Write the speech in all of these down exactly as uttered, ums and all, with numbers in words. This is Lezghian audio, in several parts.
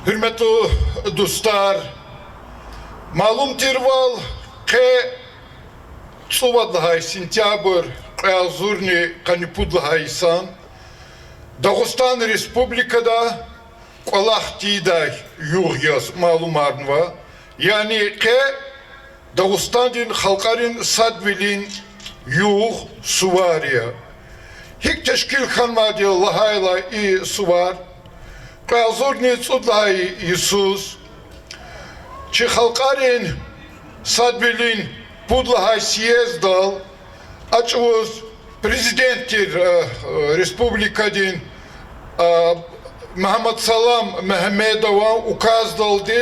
Гьуьрметлу дустар, малум тирвал, къе цӀувад лагьай сентябрь, кьве агъзурни къанни пуд лагьай йисан Дагъустан Республикада кӀвалах тийидай югъ яз малумарнава. Яни къе Дагъустандин халкьарин садвилин югъ, сувар я. ГьикӀ тешкил хьанвайди я лагьайла и сувар, кьве агъзурни цӀуд лагьай йисуз чи халкьарин садвилин пуд лагьай съездал а чӀавуз президент тир, э, республикадин, э, Мегьамед-Салам Мегьамедован указдалди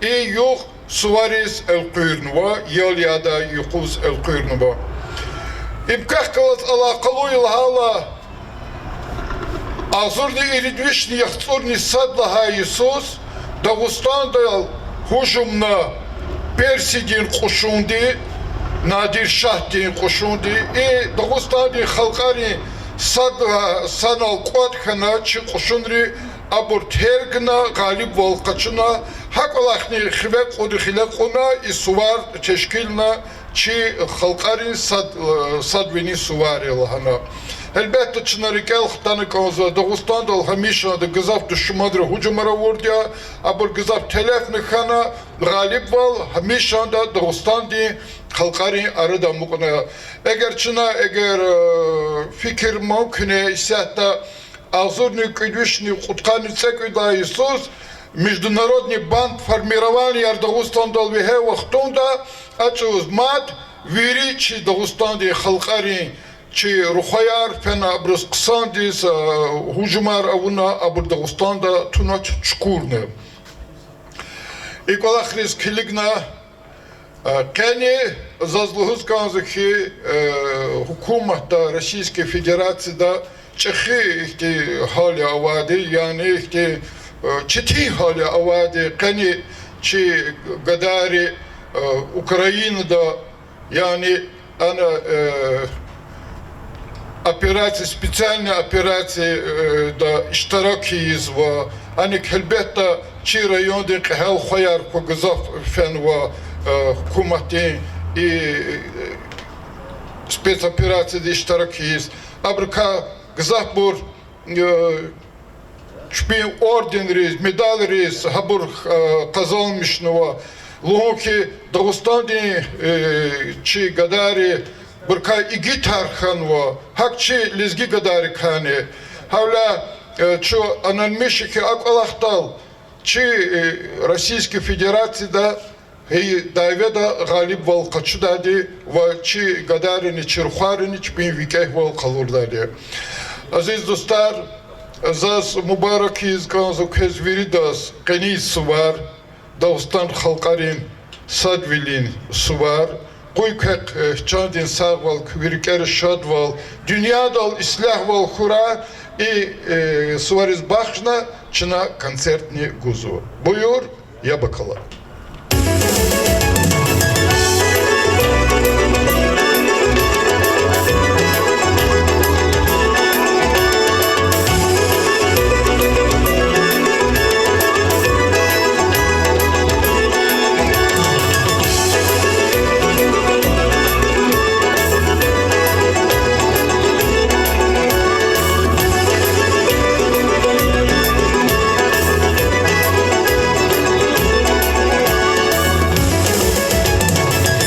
и югъ сувариз элкъуьрнава, ял ядай юкъуз элкъуьрнава. Им квехъ галаз алакъалу я лагьайла, агъзурни ирид вишни яхцӀурни сад лагьай йисуз Дагъустандал гьужумна Персидин кьушунди, Надир-шагьдин кьушунди, и Дагъустандин халкьарин сад лагьай санал кӀватӀ хьана чи кьушунри, абур тергна, гъалибвал къачуна, гьа кӀвалахни хиве кьуна, хиле кьуна, и сувар тешкилна, чи халкьарин сад, садвилин сувар я лагьана. Гьелбетда, чна рикӀел хтана кӀанзава, Дагъустандал гьамишанда гзаф душманри гьужумар авурди я, абур гзаф телефни хьана, гъалибвал гьамишанда Дагъустандин халкьарин арада амукьна. Эгер чна, эгер, э, фикир ман куьне, исятда агъзурни кӀуьд вишни кьудкъанни цӀекӀуьд лагьай йисуз международный банк формированияр Дагъустандал вегьей вахтунда а чӀавуз мад вири чи Дагъустандин халкьарин чи рухваяр фена абуруз хъсандиз, э, гьужумар авуна, абур Дагъустанда тунач чукурна. И кӀвалахриз килигна, э, къени заз лугьуз кӀанзава хьи, э, гьукуматда, Российской Федерацияда чӀехи ихьтин гьал я авайди, яни ихьтин, э, четин гьал я авайди, къени чи гадайри, э, Украинада, яни ана, э, операция, специальный операция, э, да иштирак ийизва. Аник гьелбетда чи райондин кьегьал хваяр ква гзаф фенва, э, гьукуматдин и, э, спецоперацияда иштирак ийиз. Абурукай гзафбур, э, чпин орденриз, медальриз гьабур, э, къазанмишнава. Лугьун хьи, Дагъустандин, э, чи гадайри абурукай игитар хьанва, гьакӀ чи лезги гадайрикайни. Гьавиляй, э, чун ананмиш хьи а кӀвалахдал, чи, э, Российской Федерацияда гьи дяведа гъалибвал къачудайди ва чи гадайрини, чи рухвайрини чпин викӀегьвал къалурдайди. Азиз дустар, заз мубарак ийиз кӀанзава квез виридаз къенин сувар, Дагъустан халкьарин садвилин сувар. Къуй квехъ, э, чандин сагъвал, куь рикӀера шадвал, дуьньядал ислягьвал хьурай. И, э, сувариз бахшна чна концертни гузва. Буюр, яб акала.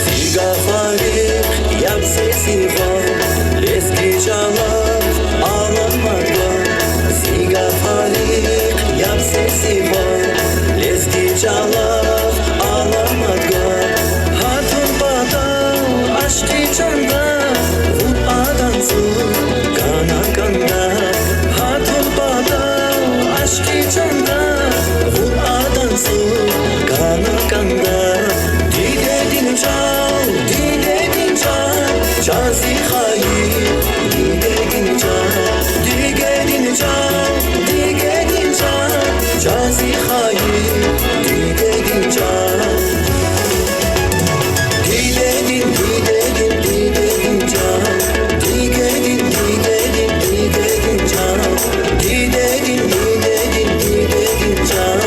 Зи гафари яб сесивал, лезги чӀалал аламатва. Зи гафари яб сесивал, лезги чӀалал аламатва. Гьатун патал ашкъи чанда, вун адан цӀуд кана кӀанда. Гьатун патал ашкъи чанда, вун адан цӀуд кана кӀанда. Дидедин чӀал, дидедин чӀал, чан зи хайи, дидедин чӀал, дидедин чӀал, дидедин чӀал, чан зи хайи, дидедин чӀал. Дидедин, дидедин, дидедин чӀал, дидедин, дидедин, дидедин чӀал, дидедин, дидедин, дидедин чӀал.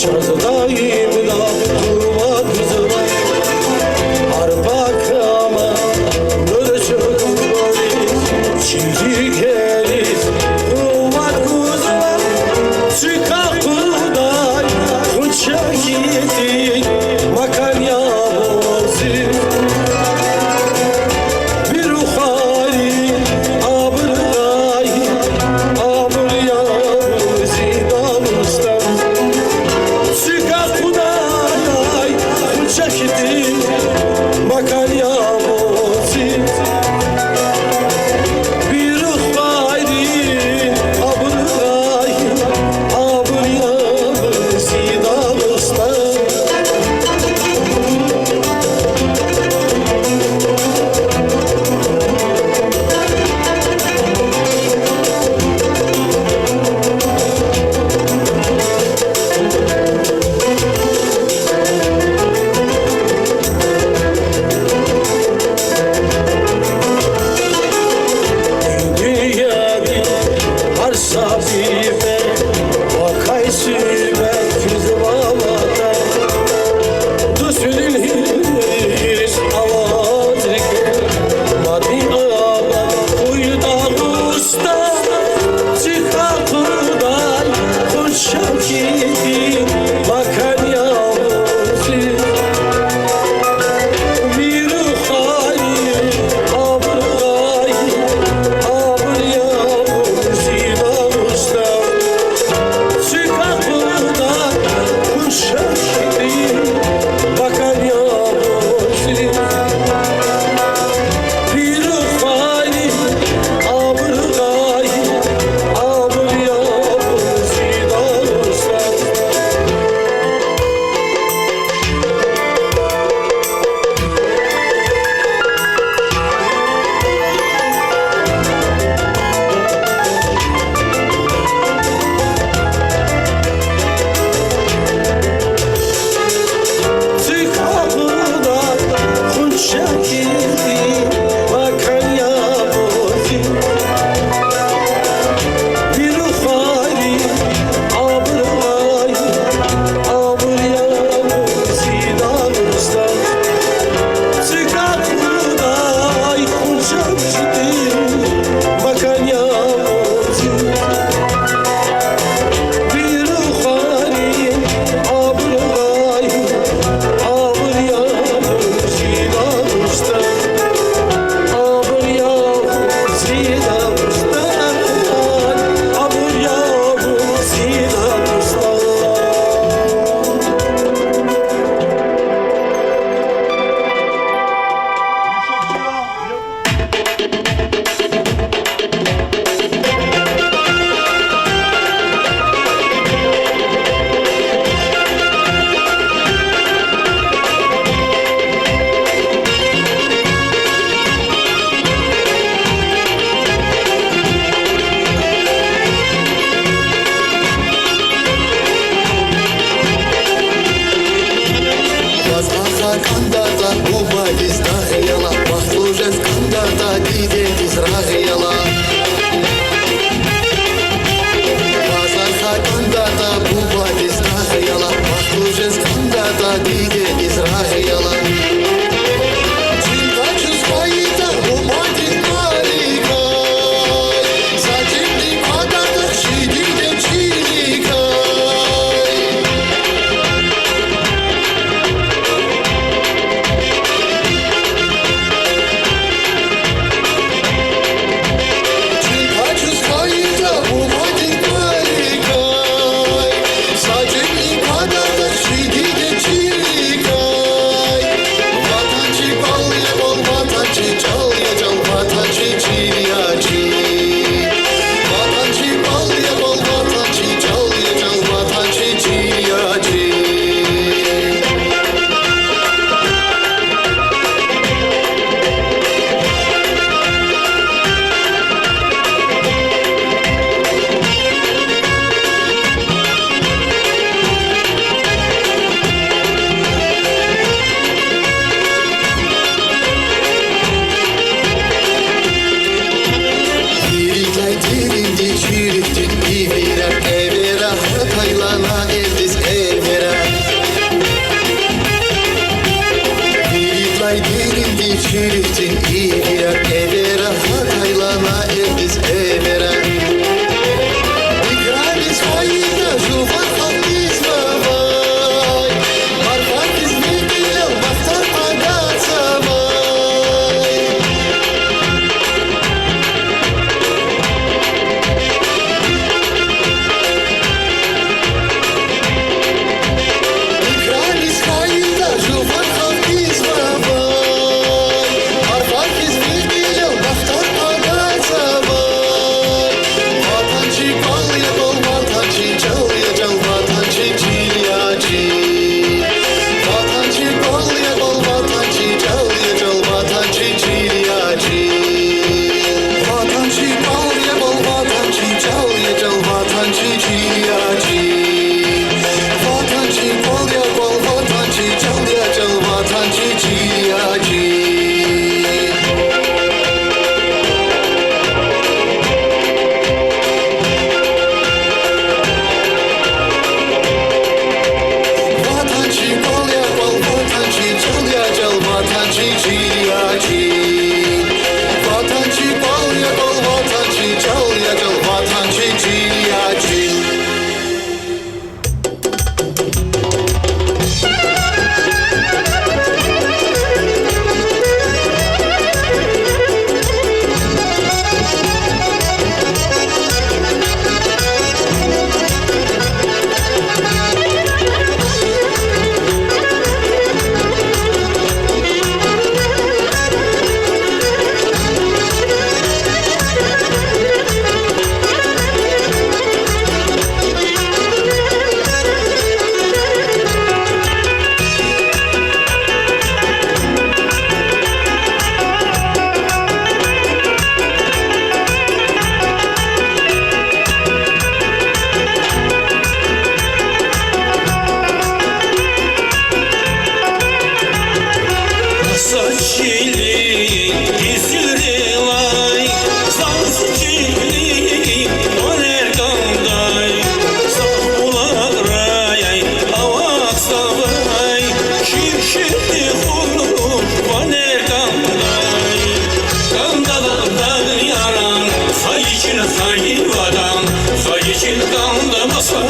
Чаз даимда къуват гузва, гьар пакама нур чӀугвариз, чири гериз къуват гузва, цуьк акъудай хунча хьтин макан я ваци. Вири рухвайри абурай, абур я вун зи Дагъустан. Цуьк акъудай хунча хьтин макан я ваци. Вири рухвайри абурай, абур я вун зи Дагъустан. Дуьньядин гьар са бибер вакай суьгьбет физва ватан. Дуствилин гьиниз аваз рикӀел мадни абад хьуй Дагъустан. Цуьк акъудай хунча хьтин макан я ваци. Вири рухвайри абурай, абур я вун зи Дагъустан. Цуьк акъудай хунча хьтин макан я ваци. Вири рухвайри абурай, абур я вун зи Дагъустан. Цуьк акъудай хунча хьтин макан я ваци. Вири рухвайри абурай, абур я вун зи Дагъустан. Цуьк акъудай хунча хьтин макан я ваци. Вири рухвайри абурай, абур я вун зи Дагъустан. Абур я вун зи Дагъустан, абур я вун зи Дагъустан. Ваз архӀа кӀандатӀа бубадиз дагъ яла, вахтлу жез кӀандатӀа дидедиз рагъ яла. Ваз архӀа кӀандатӀа бубадиз дагъ яла, вахтлу жез кӀандатӀа дидедиз рагъ яла. Чил къачуз хьайитӀа бубадин кӀваликай, за чилни квадатӀа чи диде чиликай. Чил къачуз хьайитӀа бубадин кӀваликай, за чилни квадатӀа чи диде чиликай. Ватан чи кӀвал я кӀвал, Ватан чи чӀал я чӀал, Ватан чи чил я чил. Ватан чи кӀвал я кӀвал, Ватан чи чӀал я чӀал, Ватан чи чил я чил. Виридалай деринди чуьрекдин ивирар, эвера гьатайла нагъердиз эвер. Са